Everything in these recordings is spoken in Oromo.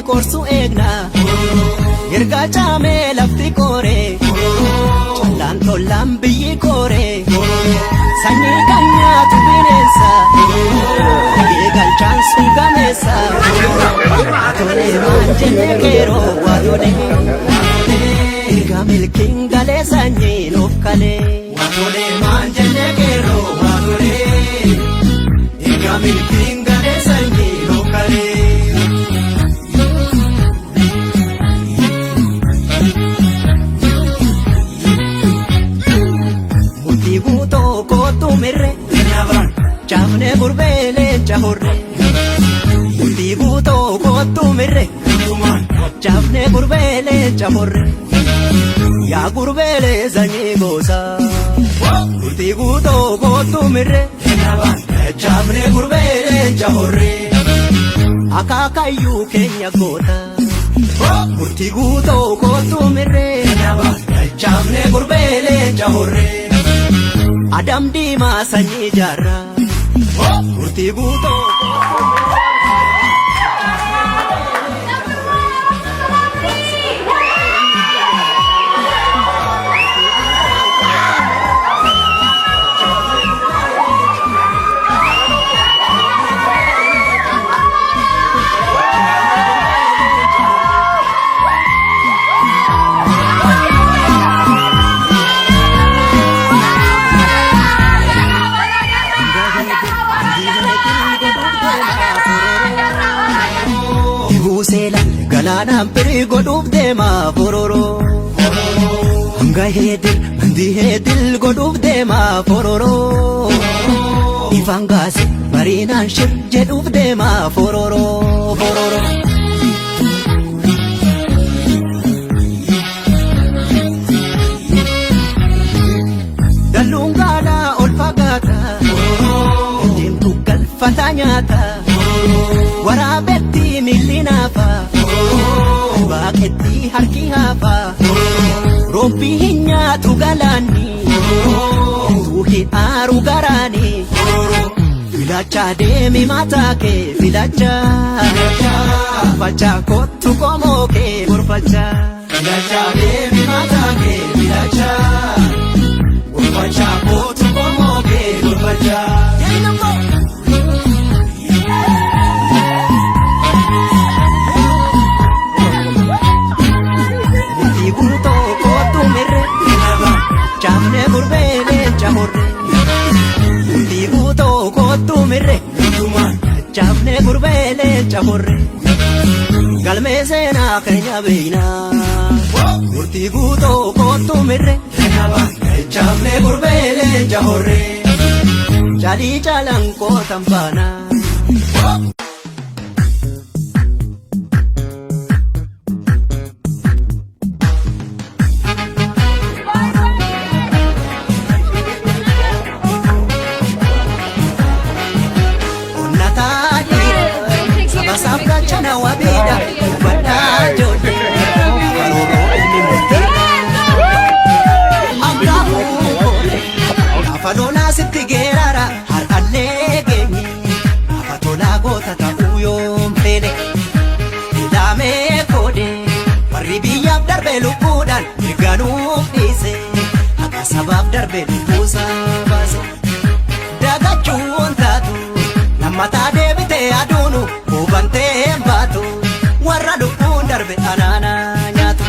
qorsu eegna. Erga caamee lafti kooree, callaan tollaan biyyi kooree, sanyii kan nyaatu bineensa, eegalchaan sun gameessa. Tolee maan jenne qeeroo waa tolee, erga milkiin galee sanyiin of kalee. Tolee maan jenne qeeroo waa tolee, erga milkiin galee sanyiin of kalee. Murtii guutoo kootu mirre, chaafne gurbee leenca horre. Murtii guutoo kootu mirre, chaafne gurbee leenca horre. Yaa gurbeelee sanyii gosa. Murtii guutoo kootu mirre, chaafne gurbee leenca horre. Akaakayyuu keenya goota. Murtii guutoo kootu mirre, chaafne gurbee leenca horre. Adam diimaa sanyii jaarraa. Murtii guutoo. Buuseela galaanaan firii godhuuf deema fororoo. Hanga heetil mandi heetil godhuuf deema fororoo. Ifaan gaase bariinaan shir jedhuuf deema fororoo fororoo. Dalluun gaalaa ol fagaata. Deemtu galfataa nyaata. Waraabetti miilli naafa. Waaqetti harki haafa. Roobbii hin nyaatu galaanni. Tuu hin aaru garaani. Filacha deemi mataa kee filacha. Gorfachaa kottu qomoo kee gorfachaa. Filacha deemi mataa kee filacha. Gorfachaa kottu qomoo kee gorfachaa. Murtii guutoo kottu mirre, chaafne gurbee leenca horre. Murtii guutoo kottu mirre, chaafne gurbee leenca horre. Galmee seenaa keenya beeknaa. Murtii guutoo kottu mirre, chaafne gurbee leenca horre. Caalii caalaan kootan baanaa. Onnataa dhiira saba isaaf gaachana wabiidha hubadhaa ijoollee karooroo ilmi murtii Angaafuu koole gaafa lolaa sitti geerara har'allee geenye gaafa tolaa goota ta'uu yoom feene ilaamee koode warri biyyaaf darbe lubbuudhaan mirganuuf dhiise haqa sabaaf darbe lubbuusaa baase. Dagachuun taatu lammataa deebitee aduunu hubantee hin baatu warra lubbuun darbe anaana nyaatu.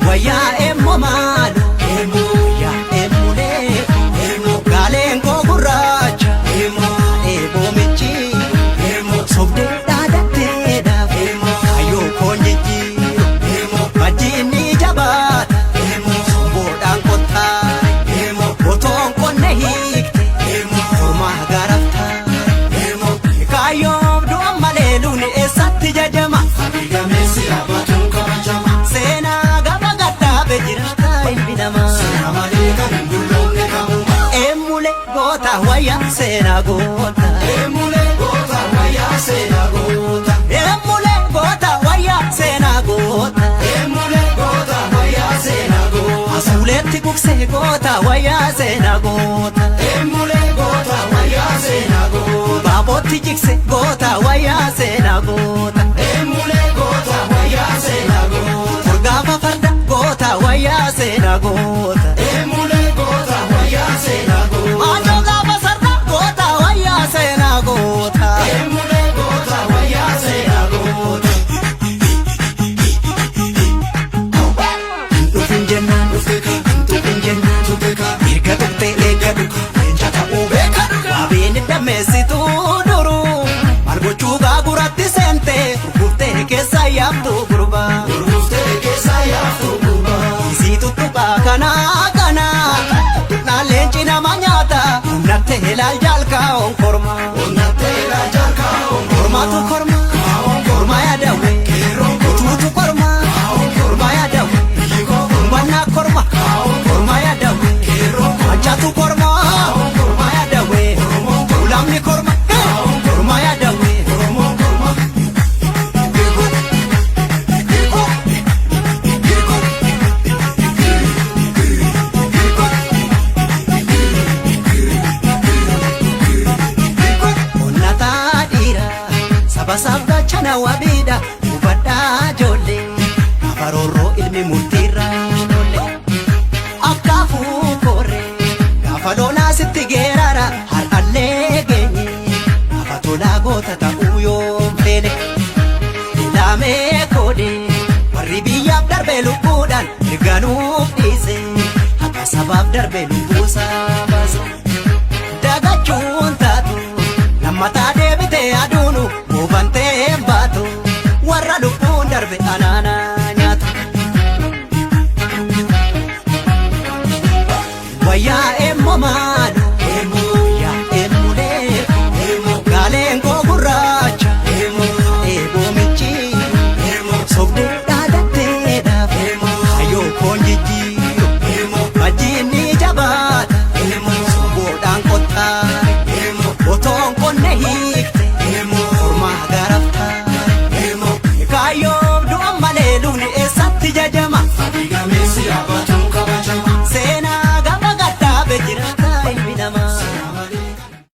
Wayyaa eemmoo maalu wayyaa eemmoo leeku gaaleen koo gurraacha eeboo michi sobdee dhaadatteedhaaf kayyoo koon jijjiiru majjiin ni jabaata somboodhaan qottaare otoon qonne hiikte kormaa garaftaa kaayyoof du'a malee luni eessatti jajama seenaa gaba gadhaabe jiraata ilmi namaa. Eemmulee goota wayya seenaa goota. Eemmulee goota wayya seenaa goota. Eemmulee goota wayya seenaa goota. Eemmulee goota wayya seenaa goota. Asuuleetti gugsee goota wayya seenaa goota. Eemmulee goota wayya seenaa goota. Baaboo Oromootti jigse goota wayyaa seenaa goota. Eemulee goota wayyaa seenaa goota. Gaafa farda goota wayyaa seenaa goota. Eemulee goota wayyaa seenaa goota. Maanjoo gaafa sarda goota wayyaa seenaa goota. Eemulee goota wayyaa seenaa goota. Dhufin jennaan dhufin jennaan erga tuqxee eega dhuga Leenca ta'uu beeka dhuga. Waabeen dammeessituu duruu maal gochuu gaaguratti seentee gurguftee keessa yaabdu gurbaa. Gurguftee keessa yaaftu gurbaa. Isii tuttuqaa kanaa kanaa tuqnaan leenci nama nyaata humnattee ilaal jaalkaa onkorma. Onnattee ilaalchaa kaa'oon Kormaatu korma korma yaadawwe utuutu korma korma yaadawwe humbannaa korma korma yaadawwe machaatu korma korma yaadawwe ulamni korma korma yaadawwe. Onnataa dhiiraa saba saaf gaachana wabiidha hubadhaa ijoollee afaroorroo ilmi murtiirraa lolle akkaafuu korree gaafa loonaa sitti geerara har'allee geenye gaafa tolaa goota ta'uu yoom feene ilaamee koodee warri biyyaaf darbe lubbuudhaan mirganuuf dhiise akka sabaaf darbe lubbuusaa baase. Dagachuun taatu lammataa deebitee aduunu buufantee hin baatu warra lubbuun darbe anaana nyaatu. Wayyaa eemmoo maalu wayyaa eemmoo leeku gaaleen koo gurraacha eeboo michiiru sobdee dhaadatteedhaaf hayyoo koon jijjiiru majjiin ni jabaata suboodhaan qottaare otoon qonne hiikte kormaa garaftaare kaayyoof du'a malee lubni eessatti jajama. Gameessi yaabatu.